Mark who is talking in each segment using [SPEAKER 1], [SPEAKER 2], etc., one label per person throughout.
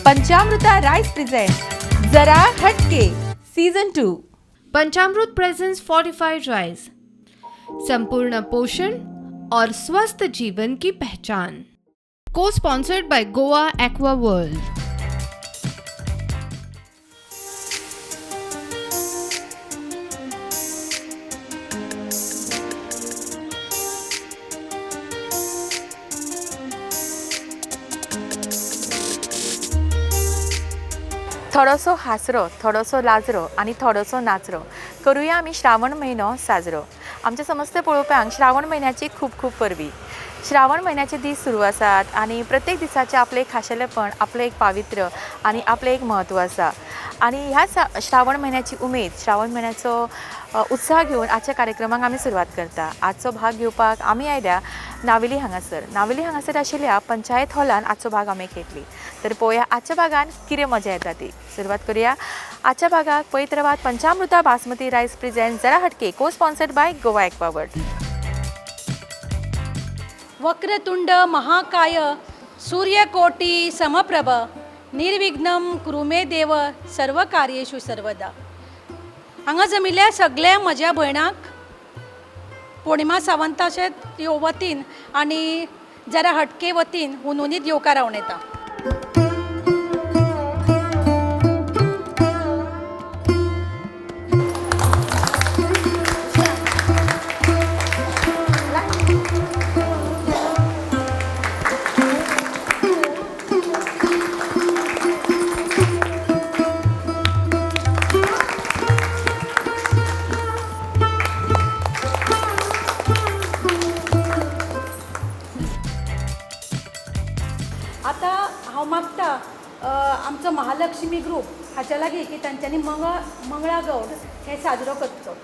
[SPEAKER 1] Panchamruta rice present Jara Hatke season 2.
[SPEAKER 2] Panchamrut presents fortified rice, संपूर्ण पोषण और स्वस्थ जीवन की पहचान। को sponsored by Goa Aqua World.
[SPEAKER 1] थोडोसो हांसरो, थोडोसो लाजरो आनी थोडोसो नाचरो, करुया आमी श्रावण म्हयनो साजरो. आमच्या समस्त पळोवप्यांक श्रावण म्हयन्याची खूब खूब परबीं. श्रावण म्हयन्याचे दीस सुरू आसात आनी प्रत्येक दिसाचें आपलें एक खाशेलेपण, आपलें एक पावित्र्य आनी आपलें एक म्हत्व आसा. आनी ह्या श्रावण म्हयन्याची उमेद, श्रावण म्हयन्याचो उत्साह घेवन आजच्या कार्यक्रमाक आमी सुरवात करता. आजचो भाग घेवपाक आमी आयल्या नावेली हांगासर. नावेली हांगासर आशिल्ल्या पंचायत हॉलान आजचो भाग आमी घेतली. तर पळोवया आजच्या भागान कितें मजा येता ती. सुरवात करूया आजच्या भागाक. पळयत रावात Panchamruta basmati rice present Jara Hatke, co sponsored by Goa Aquaworld.
[SPEAKER 3] Vakratunda Mahakaya Suryakoti Samaprabha निर्विघ्नं कुरु मे देव सर्व कार्येषु सर्वदा. हांगा जमिल्ल्या सगळ्या म्हज्या भयणांक पौर्णिमा सावंताचे वतीन आनी जरा हटके वतीन हुनहुनीत येवकार हांव येता. आतां हांव मागता आमचो महालक्ष्मी ग्रूप हाच्या लागीं की तांच्यांनी मंगळागौर हे साजरो करचो.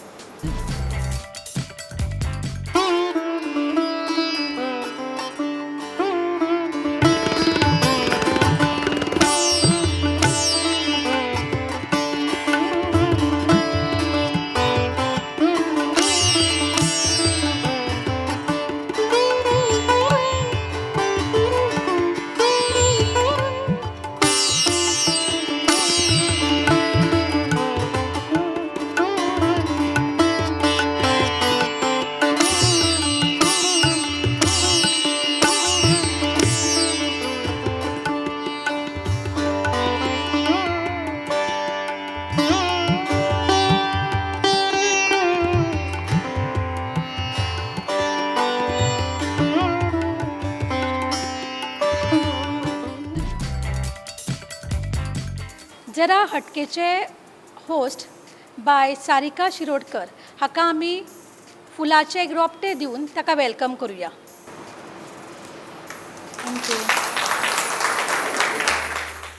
[SPEAKER 3] जरा हटकेचे होस्ट बाय सारिका शिरोडकर हाका आमी फुलाचे एक रोपटे दिवन ताका welcome करुया.
[SPEAKER 1] Thank you.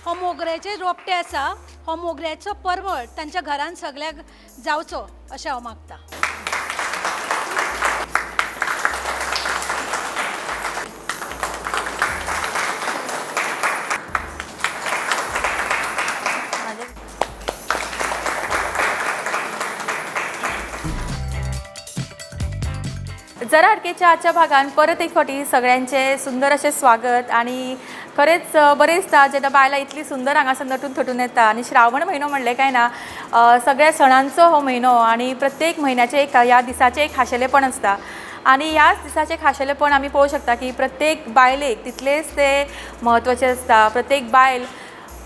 [SPEAKER 3] हो मोगऱ्याचे रोपटे आसा, हो मोगऱ्याचो परमळ तांच्या घरान सगळ्याक जावचो अशें हांव मागता.
[SPEAKER 1] जरा हटकेच्या आजच्या भागान परत एक फावटी सगळ्यांचे सुंदर अशें स्वागत. आनी खरेंच बरें दिसता जेन्ना बायलां इतली सुंदर हांगासर नटून थटून येता. आनी श्रावण म्हयनो म्हणलें काय ना सगळ्या सणांचो हो म्हयनो आनी प्रत्येक म्हयन्याचें एक ह्या दिसाचें एक खाशेलेपण आसता. आनी ह्याच दिसाचें खाशेलेपण आमी पळोवंक शकता की प्रत्येक बायलेक तितलेंच तें म्हत्वाचें आसता. प्रत्येक बायल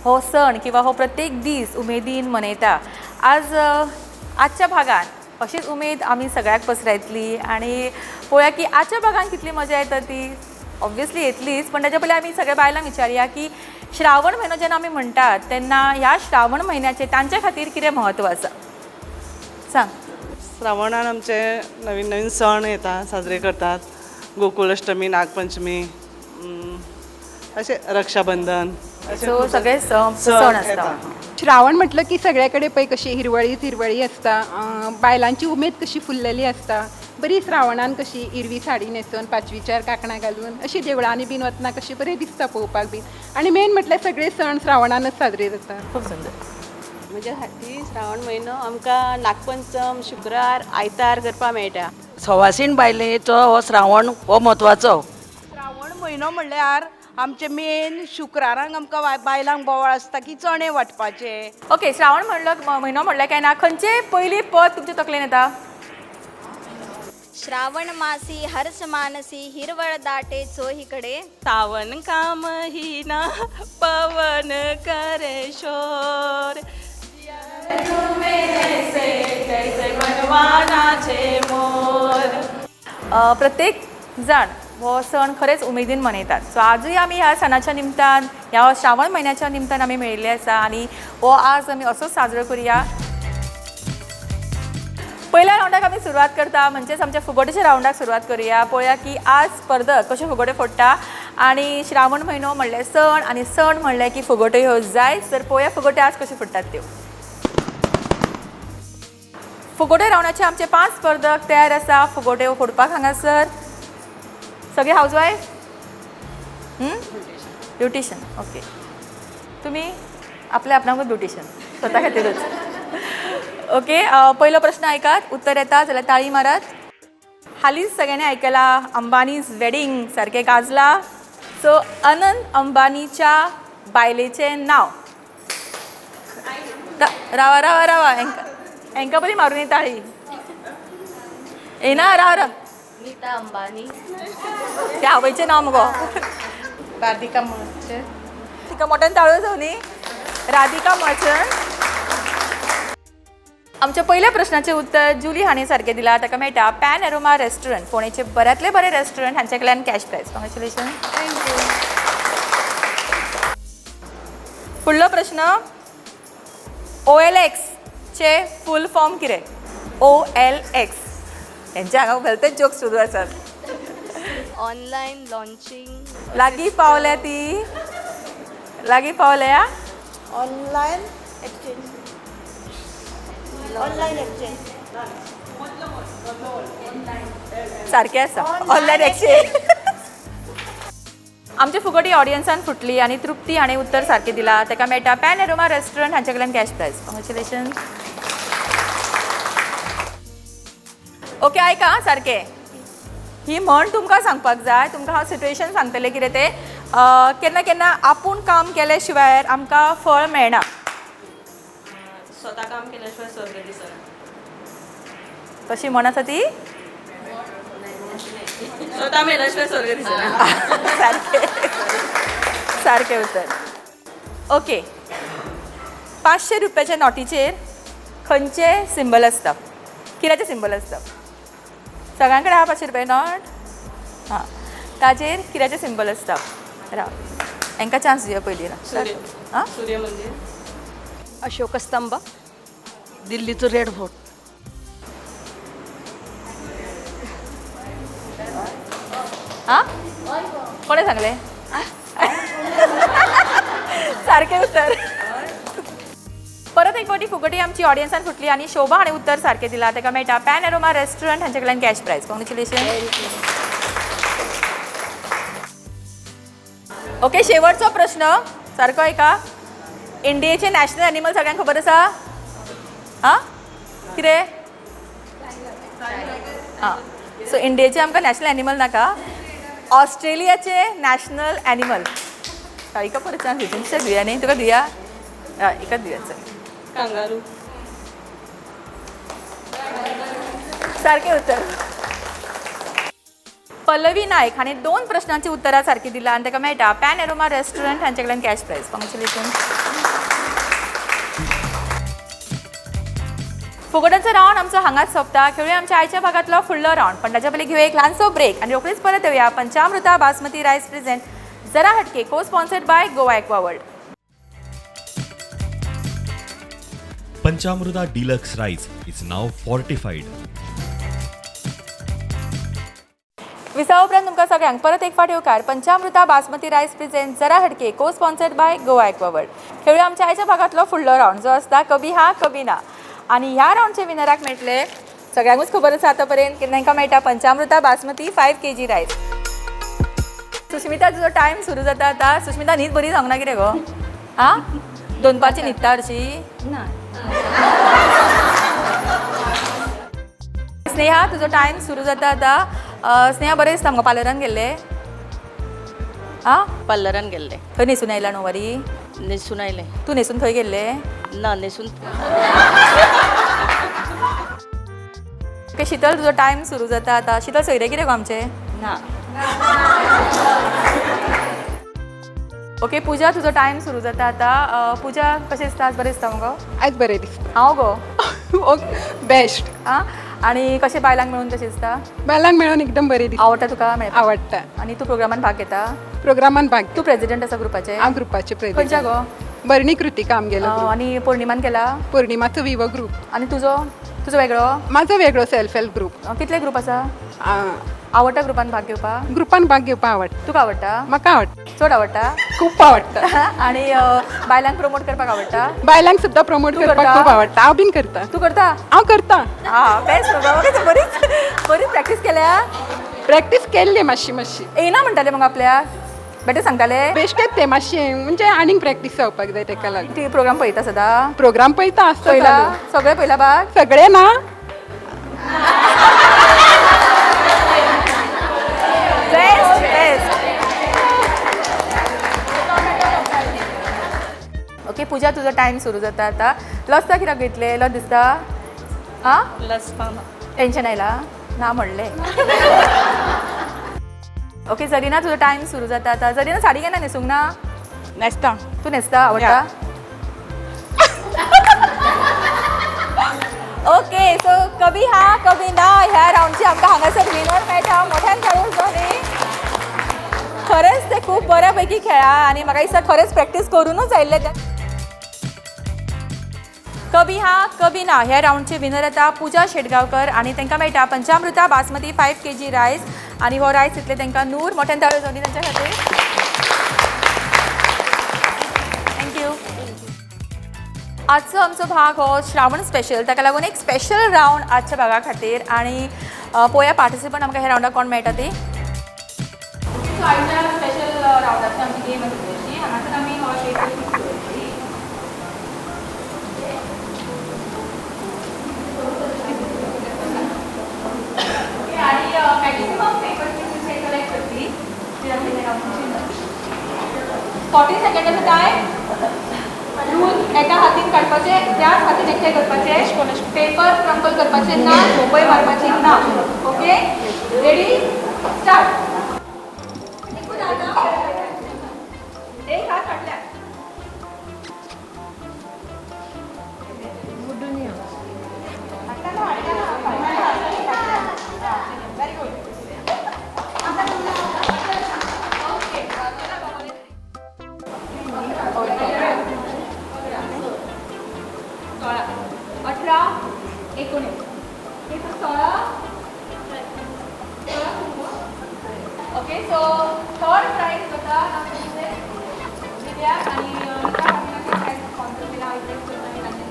[SPEAKER 1] हो सण किंवा हो प्रत्येक दीस उमेदीन मनयता. आज आजच्या भागान अशीच उमेद आमी सगळ्याक पसरायतली आनी पळोवया की आजच्या भागान कितली मजा येता ती. ऑब्वियसली येतलीच, पण ताच्या पयलीं आमी सगळ्या बायलांक विचारया की श्रावण म्हयनो जेन्ना आमी म्हणटात तेन्ना ह्या श्रावण म्हयन्याचें तांच्या खातीर कितें म्हत्व आसा, सांग.
[SPEAKER 4] श्रावणान आमचे नवीन नवीन सण येता, साजरे करतात. गोकुल अष्टमी, नागपंचमी, अशें रक्षाबंधन,
[SPEAKER 1] सो सगळे सण आसता.
[SPEAKER 5] श्रावण म्हटलं की सगळ्या कडेन पळय कशी हिरवळीच हिरवळी आसता, बायलांची उमेद कशी फुल्लेली आसता. बरी श्रावणान कशी हिरवी साडी न्हेसून पांचवीचार कांकणां घालून अशी देवळांनी बीन वतना कशी बरें दिसता पळोवपाक बीन. आनी मेन म्हटल्यार सगळे सण श्रावणानच साजरे जाता.
[SPEAKER 1] खूब सुंदर.
[SPEAKER 6] म्हणजे खातीर श्रावण म्हयनो आमकां नागपंचम, शुक्रार, आयतार करपाक मेळटा.
[SPEAKER 7] सवासीण बायलेचो हो श्रावण हो म्हत्वाचो.
[SPEAKER 8] श्रावण म्हयनो
[SPEAKER 6] म्हयनो म्हणल्यार आमचे मेन शुक्रारांक आमकां बायलांक बोवाळ आसता की चणे वांटपाचे.
[SPEAKER 1] ओके, श्रावण म्हणलं म्हयनो म्हणलें काय ना खंयचे पयली पद तुमच्या तकलेन येता?
[SPEAKER 7] श्रावण मासी हर्ष मानसी हिरवळ दाटे चोहीकडे.
[SPEAKER 6] सावन का महिना पवन करे शोर,
[SPEAKER 1] प्रत्येक जाण हो सण खरेंच उमेदीन मनयतात. सो आजूय आमी ह्या सणाच्या निमतान, ह्या श्रावण म्हयन्याच्या निमतान आमी मेळिल्ले आसा आनी हो आज आमी असोच साजरो करुया. पयल्या रावंडाक आमी सुरवात करता, म्हणजेच आमच्या फुगोट्याच्या रावंडाक सुरवात करुया. पळोवया की आज स्पर्धक कशे फुगोटे फोडटा आनी श्रावण म्हयनो म्हणल्यार सण आनी सण म्हणलें की फुगोट्यो ह्यो जाय. तर पळोवया फुगोट्यो आज कश्यो फोडटात त्यो. फुगोटे रावंडाचे आमचे 5 स्पर्धक तयार आसा फुगोट्यो फोडपाक. हांगासर सगळे हावजवायफ, ब्युटिशन. ओके, तुमी आपल्या आपणाकूच ब्युटिशन स्वता खातीरूच. ओके, पयलो प्रश्न आयकात, उत्तर येता जाल्यार ताळी मारात. हालींच सगळ्यांनी आयकला अंबानीज वेडींग सारकें गाजला. सो अनंत अंबानीच्या बायलेचें नांव. रावा रावा रावा, हेंकां बरी मारून ताळी येना. राव राव,
[SPEAKER 7] नीता अंबानी.
[SPEAKER 1] त्या आवयचें नांव मगो.
[SPEAKER 5] राधिका मर्चंट.
[SPEAKER 1] तिका मोठ्यान ताळयो जावं न्ही. राधिका मर्चंट. आमच्या पयल्या प्रश्नाचें उत्तर जुली हांणी सारकें दिलां. ताका मेळटा पॅन एरोमा रेस्टॉरंट, फोंडेचें बऱ्यांतलें बरें रेस्टॉरंट, हांचे कडल्यान कॅश प्रायज. कॉंग्रेच्युलेशन. फुडलो प्रश्न, OLX चे फूल फॉर्म कितें? OLX. हेंचे हांगा भलतेच जोक सुरू आसात.
[SPEAKER 6] Online launching.
[SPEAKER 1] लागीं पावल्या ती, लागीं पावल्या.
[SPEAKER 6] ऑनलायन एक्सचेंज, ऑनलायन एक्सचेंज
[SPEAKER 1] सारकें आसा, ऑनलायन एक्सचेंज. आमची फुगोटी ऑडियन्सान फुटली आनी तृप्ती हाणें उत्तर सारकें दिलां. ताका मेळटा पॅन एरोमा रेस्टॉरंट हांचे कडल्यान कॅश प्रायज. कॉंग्रेच्युलेशन. ओके, आयका आं सारकें. ही म्हण तुमकां सांगपाक जाय. तुमकां हांव सिट्युएशन सांगतलें कितें तें. केन्ना केन्ना आपूण काम केले शिवाय आमकां फळ मेळना.
[SPEAKER 6] स्वता काम केल्या शिवाय स्वर्ग दिसना.
[SPEAKER 1] कशी म्हण आसा ती?
[SPEAKER 6] स्वता मेल्या शिवाय स्वर्ग दिसना.
[SPEAKER 1] सारकें, सारकें उत्तर. ओके, 500 रुपयाच्या नोटीचेर खंयचें सिंबल आसता? कित्याचें सिंबल आसता? सगळ्यां कडेन आहा 500 रुपया not. हां, ताजेर कित्याचें सिंबल आसता? राव, हेंकां चान्स दिवया पयलीं. आं,
[SPEAKER 6] सूर्य मंदिर,
[SPEAKER 3] अशोक स्तंभ,
[SPEAKER 6] दिल्लीचो रेड फोर्ट.
[SPEAKER 1] आं, कोणें सांगलें? सारकें उत्तर. परत एक फावटी फुगटी आमची ऑडियन्सान फुटली आनी शोभा हाणें उत्तर सारकें दिलां. ताका मेळटा पॅन एरोमा रेस्टॉरंट हांचे कडल्यान कॅश प्रायज. कॉंग्रेच्युलेशन. ओके, शेवटचो प्रश्न सारको आयका. इंडियेचे नॅशनल एनिमल सगळ्यांक खबर आसा? आं, कितें? आं, सो इंडियेचे आमकां नॅशनल एनिमल नाका, ऑस्ट्रेलियाचे नॅशनल एनिमल. हिका परत चान्स दिवया, दुसऱ्या दिवया न्ही, तुका दिवया? हय, हिका दिवया चल.
[SPEAKER 6] कांगारू.
[SPEAKER 1] सारकें उत्तर. पल्लवी नायक हाणें 2 प्रश्नांची उत्तरां सारकी दिलां आनी ताका मेळटा पॅन एरोमा रेस्टॉरंट हांचे कडल्यान कॅश प्रायज. कॉंग्रेच्युलेशन. फुगोट्यांचो रावंड आमचो हांगाच सोंपता. खेळुया आमच्या आयच्या भागांतलो फुडलो रावंड, पण ताच्या पयलीं घेवया एक ल्हानसो ब्रेक आनी रोखडीच परत येवया. पंचामृता बासमती रायस प्रेझेंट जरा हटके, को sponsored by Goa Aqua World.
[SPEAKER 8] Panchamruta deluxe rice is now fortified.
[SPEAKER 1] विसावा उपरांत तुमकां सगळ्यांक परत एक फावट येवकार. पंचामृता बासमती रायस प्रेझेंट जरा हटके, को sponsored by Goa Aqua World. खेळुया आमच्या आयच्या भागांतलो फुडलो रावंड जो आसता कभी हा कभी ना. आनी ह्या रावंडचे विनराक मेळटले, सगळ्यांकूच खबर आसा आतां पर्यंत की तांकां मेळटा पंचामृता बासमती 5 kg rice. Sushmita, तुजो टायम सुरू जाता आतां. सुष्मिता, न्हीद बरी जावंक ना कितें गो? आं, दनपारची न्हिदता हरशी?
[SPEAKER 6] ना.
[SPEAKER 1] स्नेहा, तुजो टायम सुरू जाता आतां. स्नेहा, बरें दिसता मुगो पार्लरान गेल्लें? आ
[SPEAKER 6] पार्लरान गेल्ले.
[SPEAKER 1] थंय न्हेसून आयला णववारी?
[SPEAKER 6] न्हेसून आयले.
[SPEAKER 1] तूं न्हेसून थंय गेल्ले?
[SPEAKER 6] ना, न्हेसून.
[SPEAKER 1] ओके शीतल, तुजो टायम सुरू जाता आतां. शीतल, सोयरे कितें गो आमचे?
[SPEAKER 6] ना.
[SPEAKER 1] ओके पुजा, तुजो टायम सुरू जाता आतां. पुजा, कशें दिसता आज? बरें दिसता मुगो?
[SPEAKER 5] आयज बरें दिसता.
[SPEAKER 1] हांव गो?
[SPEAKER 5] Okay, best.
[SPEAKER 1] आं, आनी कशें बायलांक मेळून कशें दिसता?
[SPEAKER 5] बायलांक मेळून एकदम बरें दिसता.
[SPEAKER 1] आवडटा तुका मेळपाक?
[SPEAKER 5] आवडटा.
[SPEAKER 1] आनी तूं प्रोग्रामान भाग घेता?
[SPEAKER 5] प्रोग्रामान भाग.
[SPEAKER 1] तूं प्रेजिडेंट आसा ग्रुपाचे?
[SPEAKER 5] हांव ग्रुपाचे
[SPEAKER 1] खंयच्या
[SPEAKER 5] प्रेजिडेंट.
[SPEAKER 1] गो?
[SPEAKER 5] बरणी कृतिका आमगेलो ग्रुप.
[SPEAKER 1] आनी पौर्णिमान केला?
[SPEAKER 5] पौर्णिमाचो विवो ग्रुप.
[SPEAKER 1] आनी तुजो? तुजो वेगळो?
[SPEAKER 5] म्हाजो वेगळो सेल्फ हेल्प ग्रुप.
[SPEAKER 1] कितले ग्रुप आसा? आवडटा ग्रुपान भाग घेवपाक?
[SPEAKER 5] ग्रुपान भाग घेवपाक आवडटा.
[SPEAKER 1] तुका आवडटा?
[SPEAKER 5] म्हाका आवडटा.
[SPEAKER 1] चड आवडटा?
[SPEAKER 5] खूब आवडटा.
[SPEAKER 1] आनी बायलांक प्रमोट करपाक आवडटा?
[SPEAKER 5] बायलांक सुद्दां प्रमोट
[SPEAKER 1] तूं
[SPEAKER 5] करपाक
[SPEAKER 1] करता?
[SPEAKER 5] खूब आवडटा. हांव बीन करता.
[SPEAKER 1] तूं करता?
[SPEAKER 5] हांव करता.
[SPEAKER 1] आं, बेस्ट मुगो. बरीच बरीच प्रॅक्टीस केल्या.
[SPEAKER 5] प्रॅक्टीस केल्ली मातशी मातशी.
[SPEAKER 1] येयना म्हणटाले मग आपल्याक, बेटे सांगताले.
[SPEAKER 5] बेश्टेच ते मातशें म्हणजे आनीक प्रॅक्टीस जावपाक जाय तेका लागून.
[SPEAKER 1] ती प्रोग्राम पळयता सदां?
[SPEAKER 5] प्रोग्राम पळयता आसता.
[SPEAKER 1] पळयला
[SPEAKER 5] चालू.
[SPEAKER 1] सगळे पळयला भाग?
[SPEAKER 5] सगळे ना.
[SPEAKER 1] Best best. Okay पुजा, तुजो टायम सुरू जाता आतां. लजता कित्याक घेतले? लज दिसता? आं,
[SPEAKER 6] लजपा.
[SPEAKER 1] टेन्शन आयला ना म्हणलें. ओके जरीना, तुजो टायम सुरू जाता आतां. जरीना, साडी केन्ना न्हेसूंक ना?
[SPEAKER 6] न्हेसता.
[SPEAKER 1] तूं न्हेसता? आवडटा? ओके, सो कभी हा कभी ना ह्या रावंडची आमकां हांगासर विनर मेळटा. मोठ्यान ताळयो जावनी. खरेंच ते खूब बऱ्या पैकी खेळा आनी म्हाका दिसता खरेंच प्रॅक्टीस करूनच आयिल्ले ते. कभी हा कभी ना ह्या रावंडचे विनर येता पुजा शेटगांवकर आनी तांकां मेळटा पंचामृता बासमती 5 kg rice आनी हो रायस दितले तांकां नूर. मोठ्यान ताळयो जावनी तांच्या खातीर. Thank you. आजचो आमचो भाग हो श्रावण स्पेशल, ताका लागून एक स्पेशल रावंड आजच्या भागा खातीर. आनी पळोवया पार्टिसिपंट आमकां ह्या रावंडाक कोण मेळटा ती. सो आयच्या स्पेशल रावंडाची आमची गेम आसा तशी. हांगासर आमी हो पेपर फिक्स दवरतली. आनी मॅक्सिमम पेपर कलेक्ट करतली. 40 सेकंडाचो टायम. रूल, एका हातीन काडपाचे, त्याच हातीन एकठांय करपाचे. पेपर क्रंपल करपाचे ना, झोपय मारपाची ना. Okay, ready, start. एक हात फाटल्यान. Very good. 16, 18, 19, हे 16. ओके, सो थर्ड प्रायज वता दिव्या आनी निका. प्रायज स्पॉन्सर केला आनी तांचे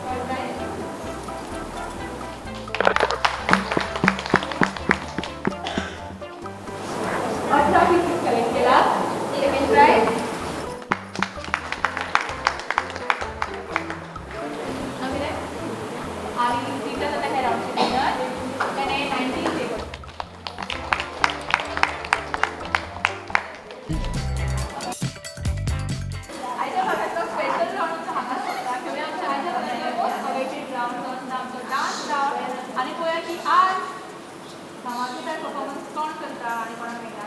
[SPEAKER 1] थर्ड प्रायज. 18 पीसीस कलेक्ट केला. Second prize. आणि दिव्या जाता ह्या रावंडचे विनर. त्याने 19 पेपर. आयच्या भागातलो स्पेशल रावंड आमचो हांगा सोंपता. खेळुया आमच्या आयच्या भागातलो मोस्ट अवेटेड रावंड जो आसता आमचो डान्स रावंड. आनी पळोवया की आज धमाकेदार परफॉर्मन्स कोण करता आनी कोणाक मेळटा.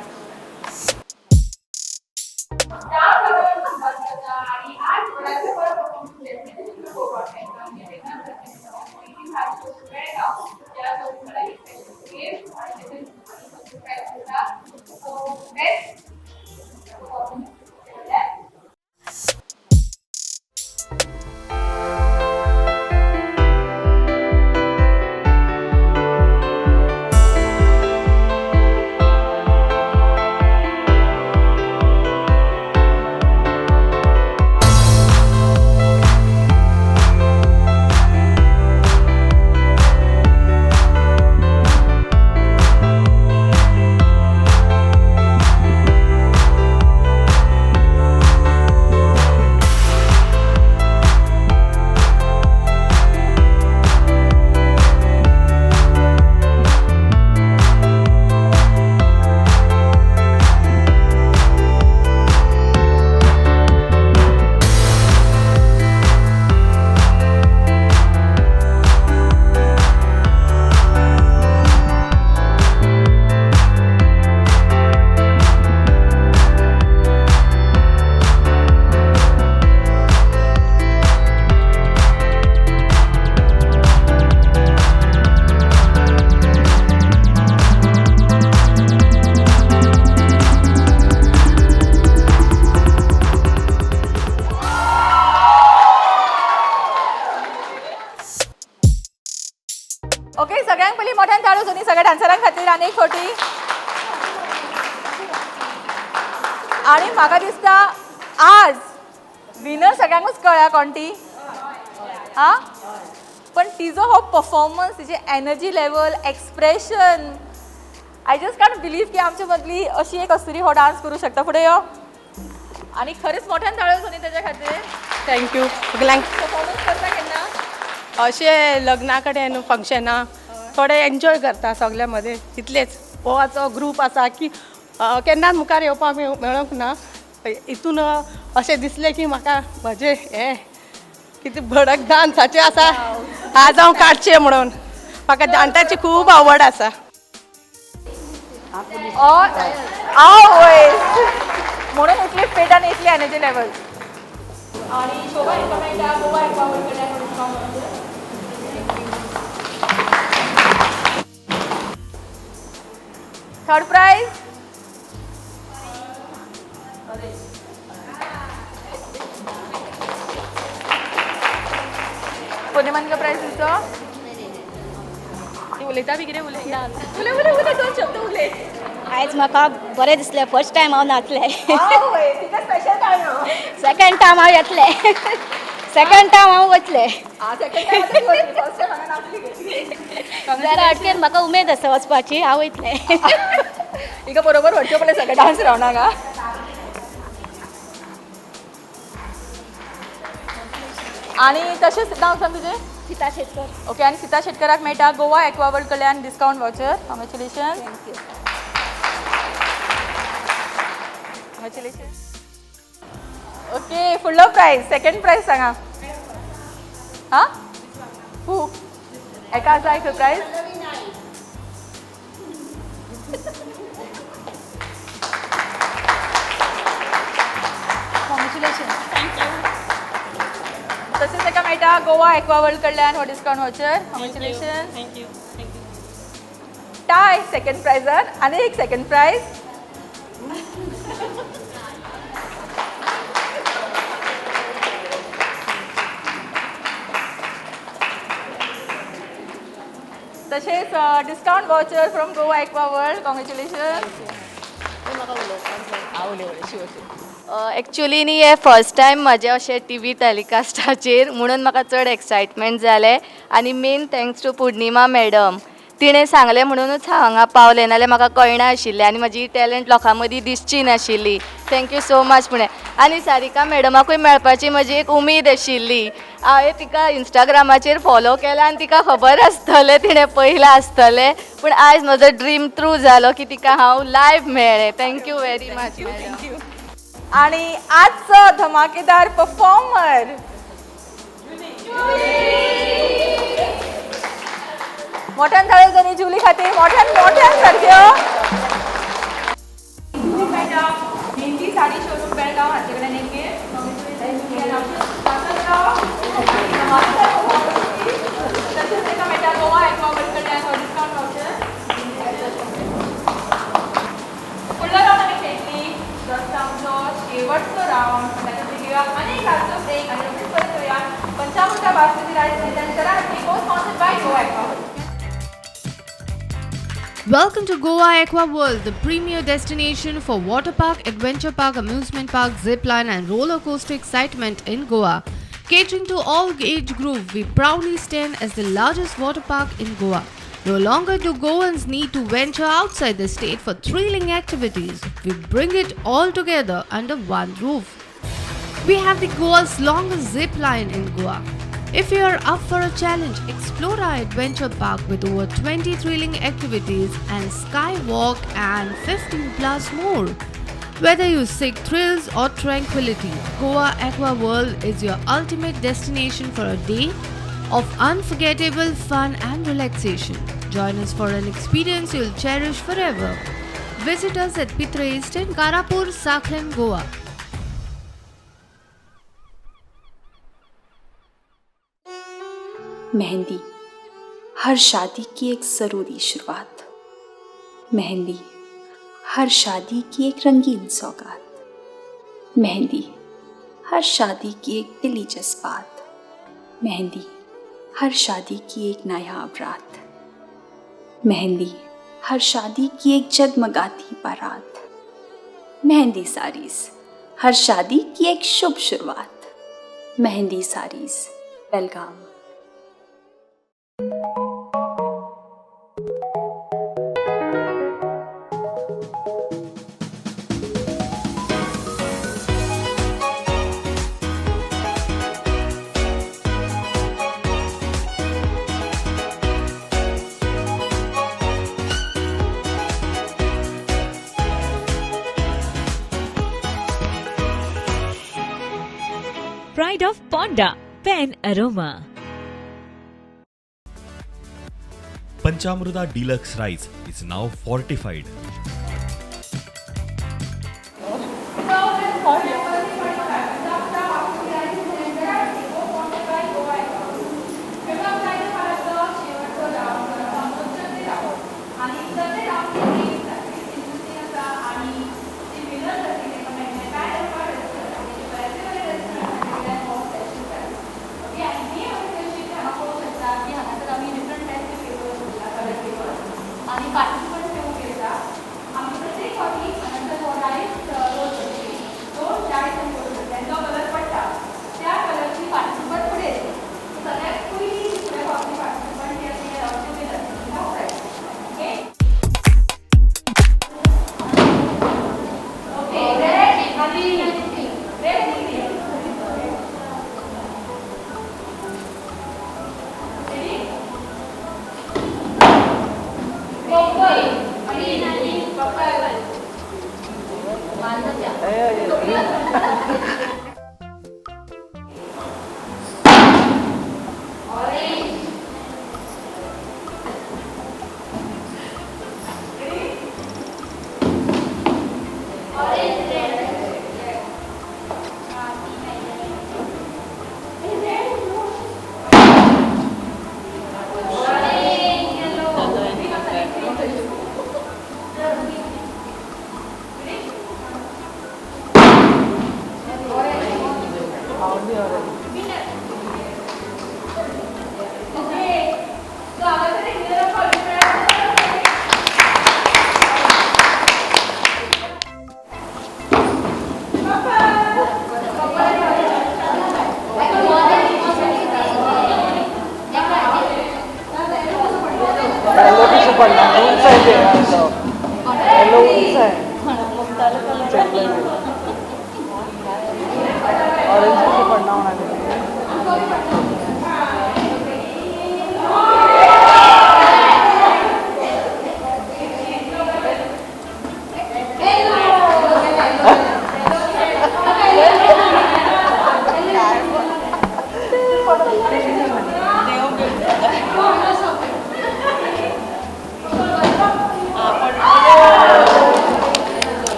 [SPEAKER 1] आसूं दी सगळ्या डान्सरां खातीर आनी एक फावटी. आनी म्हाका दिसता आज विनर सगळ्यांकूच कळ्ळा कोण ती. आ, पण तिजो हो परफॉर्मन्स, तिची energy level, expression, I just can't believe की आमच्या मदली अशी एक अस्तुरी हो डान्स करू शकता. फुडें यो आनी खरेंच मोठ्यान ताळयो जावनी तेज्या खातीर.
[SPEAKER 9] Thank you सगल्यांक.
[SPEAKER 1] परफॉर्मन्स करता केन्ना
[SPEAKER 9] अशें लग्ना कडेन फंक्शनां थोडे एन्जॉय करता सगल्या मदें, इतलेच. हो आचो ग्रूप आसा की केन्नाच मुखार येवपाक मेळोंक ना. हितून अशें दिसलें की म्हाका म्हजें हें कितें भडक डांसाचें आसा, आज हांव काडचें म्हणून. म्हाका डांसाची खूब आवड आसा.
[SPEAKER 1] आवय, म्हणून इतली फिट आनी इतली एनर्जी लेवल. आणि शोभा हेका मेळटा गोवा एक्वा वर्ल्ड कडल्यान डिस्कावंट. थर्ड प्रायज पूर्णिमांका प्रायज दिवचो. ती उलयता बी कितें? उलय, उलय, उलय, उलय, दोन शब्द उलय.
[SPEAKER 7] आयज म्हाका बरें दिसलें, फर्स्ट टायम हांव नाचलें.
[SPEAKER 1] आवय, तिका स्पेशल टायम.
[SPEAKER 7] सेकंड टायम हांव येतलें, सेकंड टायम हांव वतलें.
[SPEAKER 1] सेकंड टायम, फर्स्ट टायम हांगा नाचली.
[SPEAKER 7] जरा अटकेन म्हाका उमेद आसा वचपाची, हांव वयतलें.
[SPEAKER 1] हिका बरोबर व्हरच्यो पडलें सगळें डान्स रावंडाक. हा, आनी तशेंच नांव सांग तुजें.
[SPEAKER 7] सीता शेटकर.
[SPEAKER 1] ओके, आनी सीता शेटकराक मेळटा गोवा एक्वा वर्ल्ड कडल्यान discount voucher. Congratulation,
[SPEAKER 7] thank you.
[SPEAKER 1] Congratulation. Okay, फुडलो प्रायज, सेकंड प्रायज सांगा. हां, हू एका आसा एक प्रायज.
[SPEAKER 3] कॉंग्रेच्युलेशन.
[SPEAKER 1] तशेंच ताका मेळटा गोवा एक्वा वर्ल्ड कडल्यान हो discount voucher. Congratulation.
[SPEAKER 9] Thank you, thank you.
[SPEAKER 1] Tie second प्रायजान आनी एक सेकंड प्रायज. तशेंच discount voucher from Goa Aqua World. Congratulation.
[SPEAKER 10] Actually न्ही हें फर्स्ट टायम म्हजें अशें टी व्ही टेलिकास्टाचेर, म्हणून म्हाका चड एक्सायटमेंट जालें. आनी main thanks to Purnima madam, तिणें सांगलें म्हणुनूच हांव हांगा पावलें, नाल्यार म्हाका कळना आशिल्लें आनी म्हजी टॅलंट लोकां मदीं दिसची नाशिल्ली. Thank you so much Pune. आनी सारिका मॅडमाकूय मेळपाची म्हजी एक उमेद आशिल्ली. हांवें तिका इंस्टाग्रामाचेर फॉलो केलां आनी तिका खबर आसतलें, तिणें पळयलां आसतलें, पूण आयज म्हजो ड्रीम ट्रू जालो की तिका हांव लायव्ह मेळ्ळें. Thank you very much madam.
[SPEAKER 1] आणि आजचो धमाकेदार परफॉर्मर, मोठ्यान थाळयो जावनी जुली खातीर, मोठ्यान मोठ्यान सारक्यो. मेहंदी साडी शोरूम बेळगांव हांचे कडेन एक गिफ्ट. तशेंच ताका मेळटा गोवा एक्वा वर्ल्ड कडल्यान डिस्कावंट वाउचर. फुडलो रावंड आमी खेळटली, जस्ट आमचो शेवटचो रावंड. ताका घेवया आनी एक ल्हानसो ब्रेक आनी रोखडीच परत येवया Panchamruta basmati rice present Zara Hatke, co sponsored by Goa Aqua World.
[SPEAKER 2] Welcome to Goa Aqua World, the premier destination for water park, adventure park, amusement park, zip line and roller coaster excitement in Goa. Catering to all age group, we proudly stand as the largest water park in Goa. No longer do Goans need to venture outside the state for thrilling activities. We bring it all together under one roof. We have the Goa's longest zip line in Goa. If you are up for a challenge, explore our adventure park with over 20 thrilling activities and skywalk and 15 plus more. Whether you seek thrills or tranquility, Goa Aqua World is your ultimate destination for a day of unforgettable fun and relaxation. Join us for an experience you'll cherish forever. Visit us at Pitre Estate, Karapur, Sakhlim, Goa.
[SPEAKER 11] Mehndi हर शादी की एक ज़रूरी शुरुआत, मेहंदी हर शादी की एक रंगीन सौगात, मेहंदी हर शादी की एक दिली जज्बात, मेहंदी हर शादी की एक नायाब रात। मेहंदी हर शादी की एक जगमगाती बारात। मेहंदी साड़ीज हर शादी की एक शुभ शुरुआत। Mehndi saris, Belgaum.
[SPEAKER 12] Pride of Ponda, Pen Aroma.
[SPEAKER 8] Panchamruta Deluxe Rice is now fortified.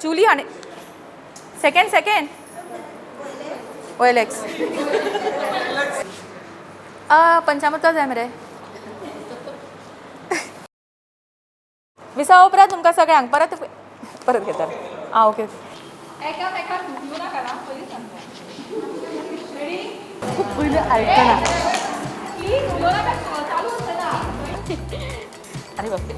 [SPEAKER 1] जुली आनी सेकंड सेकंड ओएलएक्स. पंचामृता जाय मरे. विसा उपरांत तुमकां सगळ्यांक परत परत घेता. आं, ओके.
[SPEAKER 5] एकामेकाक धुकलू नाका ना, पयलीं सांगता. रेडी?
[SPEAKER 4] खूब पयलीं आयकना.
[SPEAKER 5] प्लीज उलोवं नाका, चालू आसतना.
[SPEAKER 1] अरे बापरे.